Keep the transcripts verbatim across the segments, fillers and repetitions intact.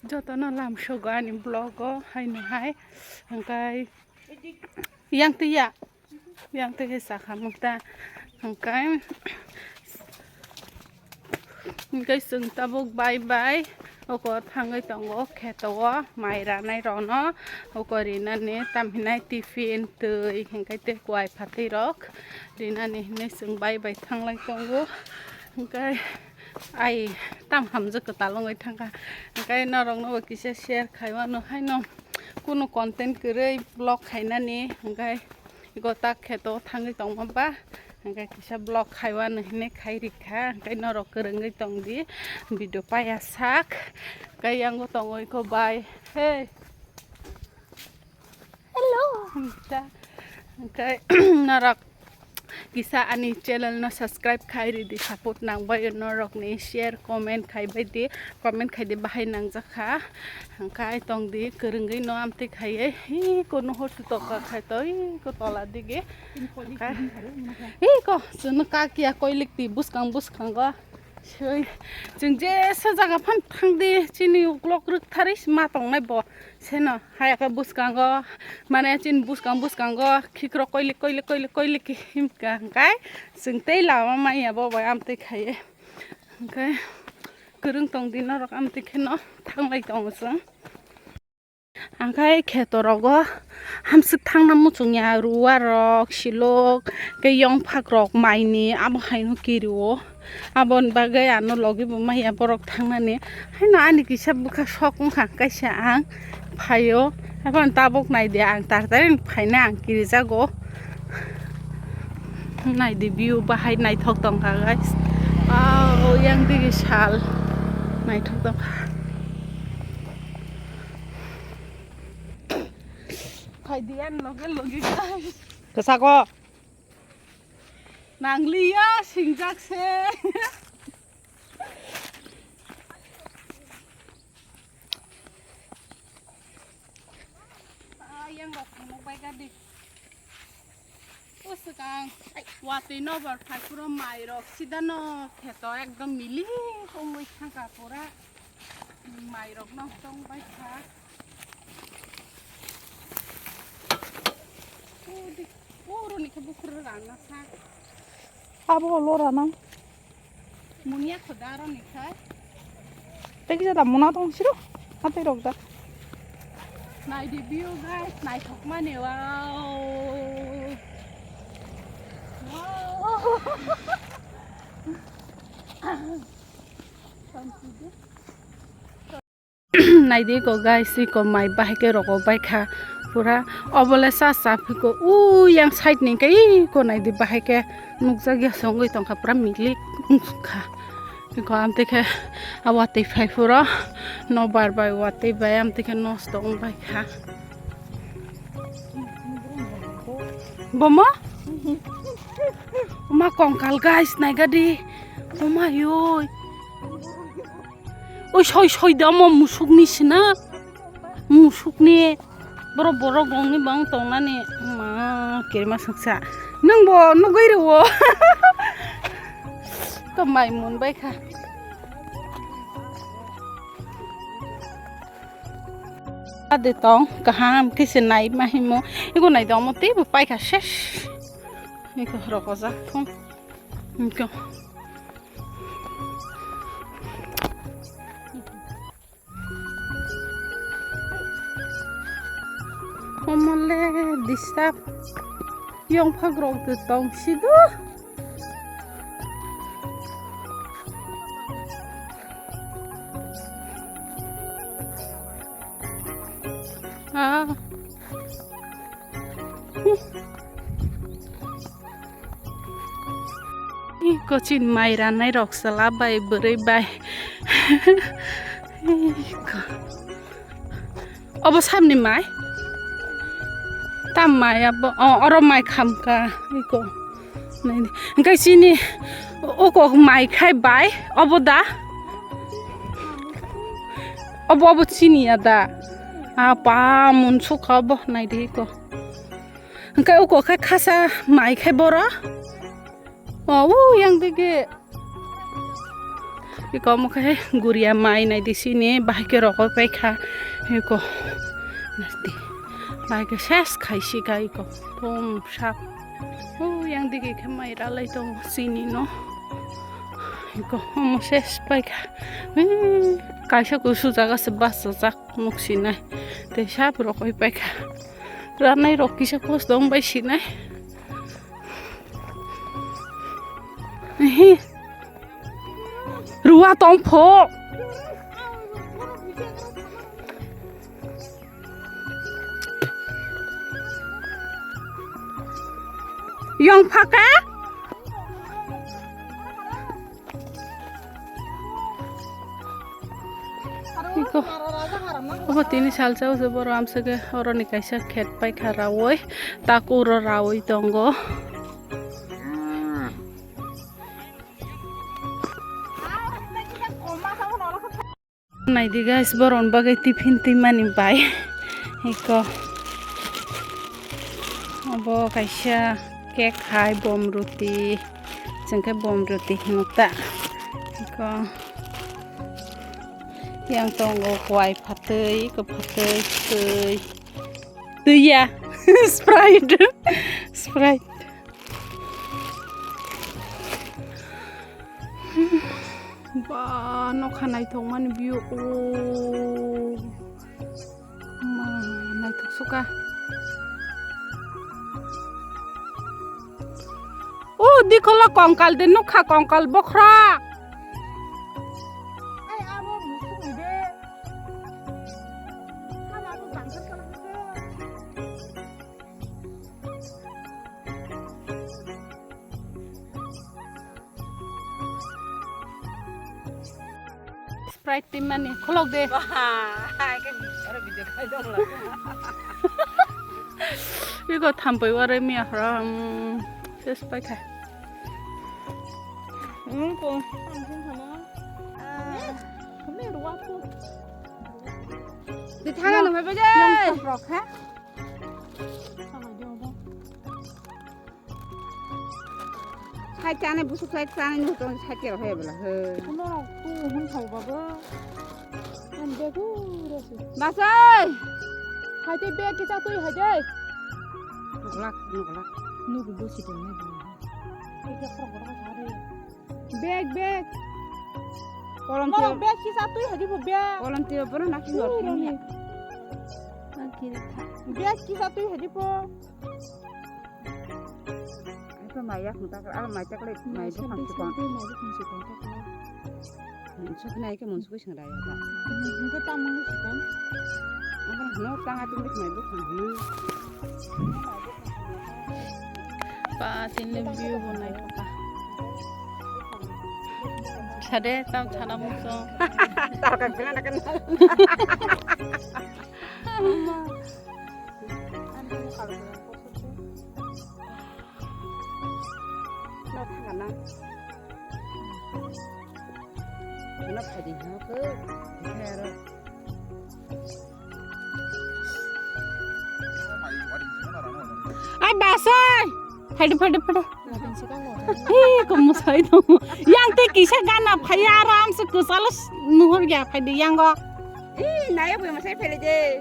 Jotono lamsogo ani vlog o haino hai, hwnkhe yang twi ya, yang twi hai sakha mukta, hwnkhe, hwnkhe chwng tabuk bai bai oko thangwi tongo kheto o mai ranai rokno, oko rinani tamhinai tiffin twi hwnkhe tei kuai phatwi rok rinani hinwi chwng bai bai thanglai tongo, hwnkhe. Ai tam hamjak kwtal wngwi thangkha. Hwnkhe norokno bo kisa share khaiwano haino kunu content kwrwi vlog khainani, hwnkhe ego tak kheto thangwi tongma ba, hwnkhe kisa vlog khaiwano hinwi khai rikha, hwnkhe norok kwrwngwi tongdi video paiya sak. Hwnkhe yango tongo eko bai, hey. Hello. Hwnkhe norok kisa ani channel no subscribe khai ridi, support nang bai norok ni, share, comment khai bai di, comment khai di, bahai nangjak kha. Hwnkhe tong di, kwrwngwi no amtwi khaiwi, hi ko no hor tu toka khai to, hi ko tola dige. Hi ko chwng no kak ya koilik di buskang buskang go. Soi, chwng jesa jaga phan thang di, chini uklok rwk tharwi ma tongnai bo. Seno, hai khe bwskango, mane chini bwskang bwskango khikrok koilik, koilik, koilik, koilik himkha hwnkhe chwng tei lama manya bo bai amtwi khaiwi. Hwnkhe kwrwng tong di norok amtwi kheno thanglai tongo chwng. Hwnkhe kheto rogo hamswk thangna muchung ya, ruwa rok, silok, tei yongphak rok, maini abo haino kirio. Aboni bagwi ano logi bo maya borok thangnani. Haino ani kisa bwkha sok wngkha kaisa ang phaio. Haphano tabuk nai di ang tar tar phaina ang kirijago. Nai di view bahai naithok tongkha guys. Wow, yang digi sal naithok tongkha. Phai di ang logi logi guys. Kwchako. Nangliya, singjak se. Ah, yang rok phunuk bai gadi. O swkang watwi nobar phai puro mai rok sida no kheto ekdom milik wngwi thangkha pura. Mai rok no tong bai kha. O di, o roni khe bukhro rana sa. Abo lo rana. Munia khoda roni khai. Tei kisa da muna tong siro. Hatai rok da. Nai di view guys, naithok mani, wow. Wow. Naidi ko guys, iko mai bahai khe rogo bai kha pura. Obole sa sa phiko u yang side ni khe iko naidi bahai khe nukjak ya se wngwi tongkha pura milik wngkha. Iko amtwi khe a watwi phai phuro nobar bai watwi bai amtwi khe nosto wng bai kha. Bomo? Oma kongkal guys, naigadi. Oma yoi. Oi soi soi da mo musukni sina. Musukni. Borok borok rokni bang tongnani. Ma kerima saksa. Nang bo nugui rewo. Ko mai mun bai kha. Ade tong kaham khe se nai ma himo. Ego nai dong mo tei bo pai kha ses. Ego roko ja thung. Ego. Omole disturb. Yong phak rok de tong sido. Ah. Ih, kochin mai ranai rok sala bai bwrwi bai. Ih, ko-, obo samni mai? Tam mai abo? O, oro mai khamka. Iko. Naidi. Hingke chini oko mai khai bai. Obo da? Obo, obo chini ya da? Apa, mun sukha obo. Naidi iko. Hingke oko khe khasa mai khe boro. O, u yang digi. Iko omo khe guria mai naidi sini bahai khe rokoi paikha. Iko naidi. Bahai khe ses khaisi kha iko. Pum sak. O yang digi khe mai ralai tongo sini no. Iko omo ses paikha. Ui, kaisa kusu jaga se bachajak nuk sinai. Tei sap rokoi paikha. Ranai rok kisa kos dong bai sinai. Ehe. Rua tong pho. Yong phaka? Iko. Obo tini salsa usu boro amsake oroni kaisa khet paikha rawi, tak uro rawi tongo. Naidi guys, boron bagwi tiffin twimani bai. Iko. Obo kaisa cake hai bom roti. Chwng khe bom roti hino ta. Iko. Yang tongo kwai phatwi, iko phatwi, twi. Twi ya. Sprite. Sprite. Ba, nokha naithok mani view o. Ma, naithok suka. O, dikhola kongkal de nukha, kongkal bokhra. Sprite twimani khulok de. Ba, hai khe aro video khai dong la. Iko thampui warwi miya horo, um, ses paikha. Hmm, ko. Di thana no phaibai de. Rok ha. Sai chana busuk sai chana ni hutong sai kero he bela he. Kuno rok tu hun thau babo. An begu resi. Basai. Hai te bag kisa tui hai de. Nuglak, nuglak. Nugu bosi de ne. Hai te khorok khorok sa de. Bag, bag. Kolom tiyo. Bag kisa tui hadi bo bag. Kolom tiyo bono nak tiyo. Tui roni. Bag kisa tui hadi bo. Itu maya kung takal, ah, mai takal, mai bukhang sikon. Mai bukhang sikon takal. Sok nai ke mon sok sing raya ta. Hingke tamang sikon. Abang no tang atum bik mai bukhang hino. Pa, sini view bo naithok kha. Sade, tam sana mungso. Tarka pila na kan. Ama. Ano ni kalau bilang kosong sih. No thang na. Ano phai di ha ko. Phai aro. Ai, basai! Phai di, phai di, phai di. He, ko musai to. Yang te kisa gana phai aram se kusal nuhur ya phai di yang go. Ih, naya bu masai phai de.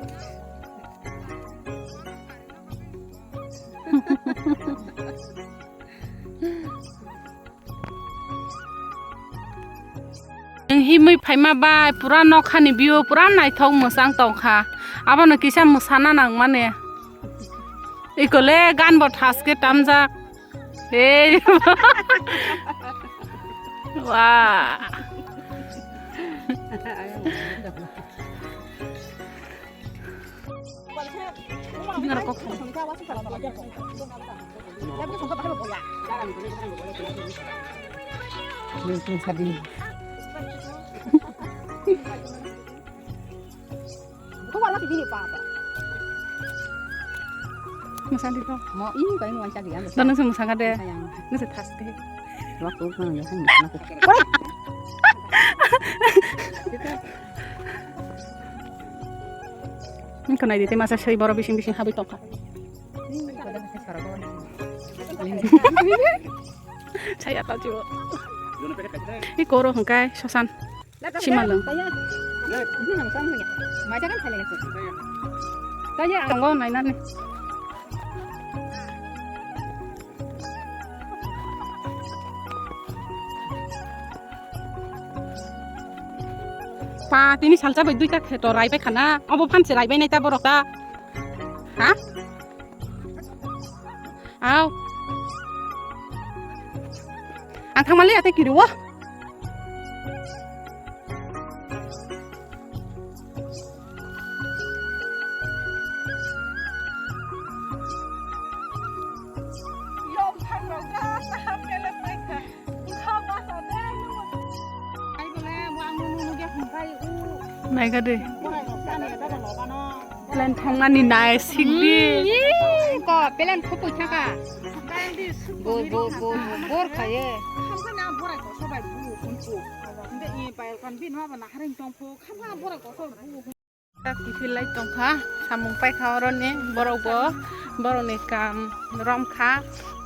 Nwng himwi phaima bai pura nokhani view pura naithok mwchang tongkha. Abono kisa mwsana nangmani. Ikole gan bo thaske tamjak. Hey. Wah. Masandi to. Mo ini kau ini wanca dia. Dana se masanga de. Sayang. Nase thaste. Waktu mana ya kan. Ini kena di tema saya boro bising bising habis tongkha. Saya tahu juga. I koro hwnkhe sosan. Simalwng. Tongo nainani. Pa, tini salsa bai duita kheto raibai khana. Obo phanse raibai nai ta borok ta. Ha? Aw. Ang thangmali ate kiriwo. Naikha de. Plan thangnani nai sikdi. Hmm, ko plan khopoi thaka. Bo, bo, bo, bo, bor khaye. Tak kiphilai tongkha, samung paikha oroni borok bo, borokni kam romkha.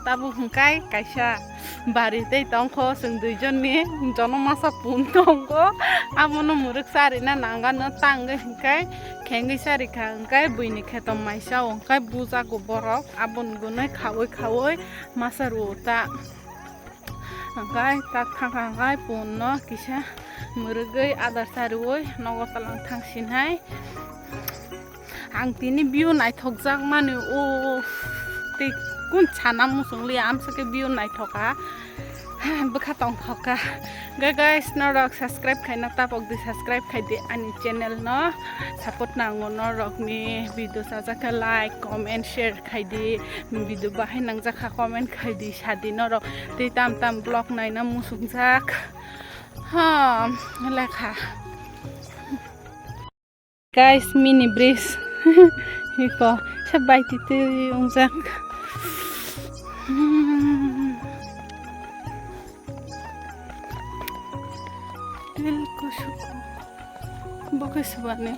Tabuk hwnkhe kaisa bari tei tongkho, chwng duijonni jono masa pun tongo, abono mwrwk charina nangano tangwi hwnkhe khengwi charikha, hwnkhe buini kheto maisa o hwnkhe bujago borok, aboni gunwi khaui khaui masa rwo ta. Hwnkhe tak thangkha hwnkhe punno kisa mwrwgwi adar chariui nogo tolong thangsinai. Ang tini view naithokjak mani, uff, tei kun sana muchung liya, amsake view naithoka, bwkha tongthoka. Hwnkhe guys, norok subscribe khaina tapok di, subscribe khai di ani channel no, support nango norokni video chajakha like, comment, share khai di. Video bahai nangjakha comment khai di, sadi norok tei tam tam vlog naina muchungjak. Ha, lekha. Guys, mini bridge. Iko, se bai titui ungjak. Til kusuk. Bo khe subani.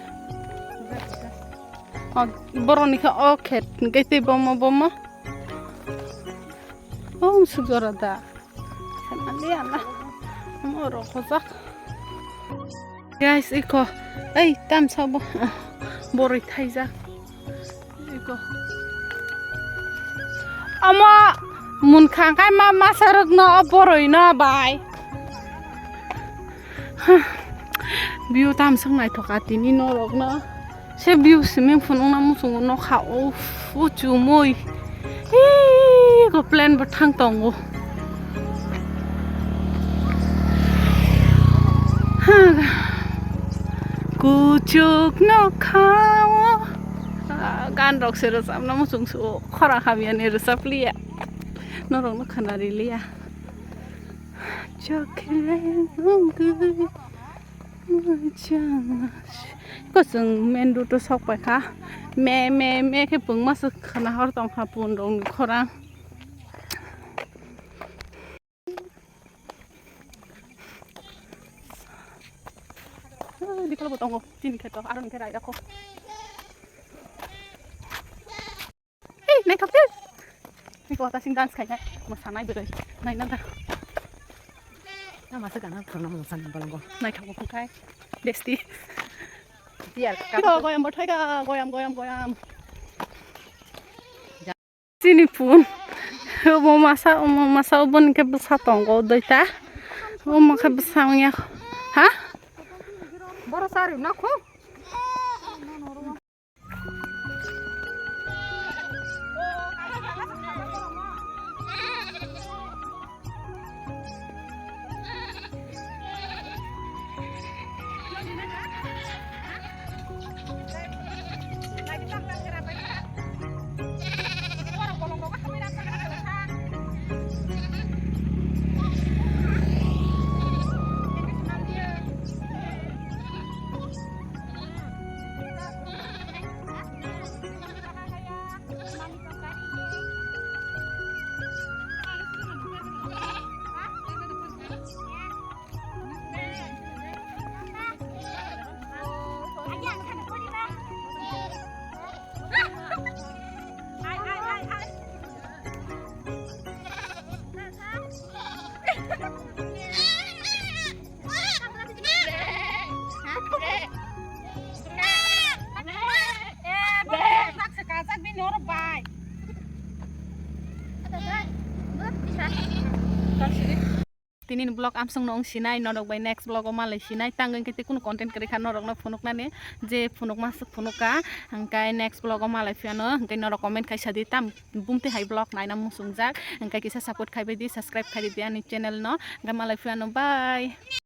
O, borokni khe o khet hwnkhe tei bomo, bomo. O, musuk jora da. Samali ala. Omo rok hojak. Guys, iko. Ei, tamsa bo. Boroi thaijak. Iko. Omo munkha khai ma masa rok no o boroi no bai. View tamsok naithok a tini norok no. Se view simi phunukna muchungo nokha, uff, o chumui. Hii, go plane bo thang tongo. Ha. Kuchuk nokha o. Ah, gan rok se rwchapna muchung su, khorang hamya ni rwchap liya. Norok no khwna ri liya. Chokhe nungwi. Ko chwng main road o sok paikha. Me, me, me khe pungma se khwna hor tongkha pun rokni khorang. Dikolo bo tongo, chini kheto, aro ni khe rai rakho. Ei, naithok de. Ni ko ta sing dance khainai, mosanai bwrwi. Naina da. Na masa gana thangna mosan bolongo. Naithok bo khai. Besti. Tiar ka. Ito goyam bo thaika, goyam, goyam, goyam. Chini phun. Omo masa, omo masa, obo ni khe bwsa tongo duita. Omo khe bwsa wngya. Ha? Boro sari na kho. tini ni vlog amsong no wng sinai, norok bai next vlog o malai sinai. Tang wngkhe tei kunu content kwrwi kha norok no phunuknani, je phunukma se phunukha, hwnkhe next vlog o malai phiano, hwnkhe norok comment khaisa di tam bumtwi hai vlog naina muchungjak, hwnkhe kisa support khaibai di, subscribe khai di ani channel no, hwnkhe malai phiano bye.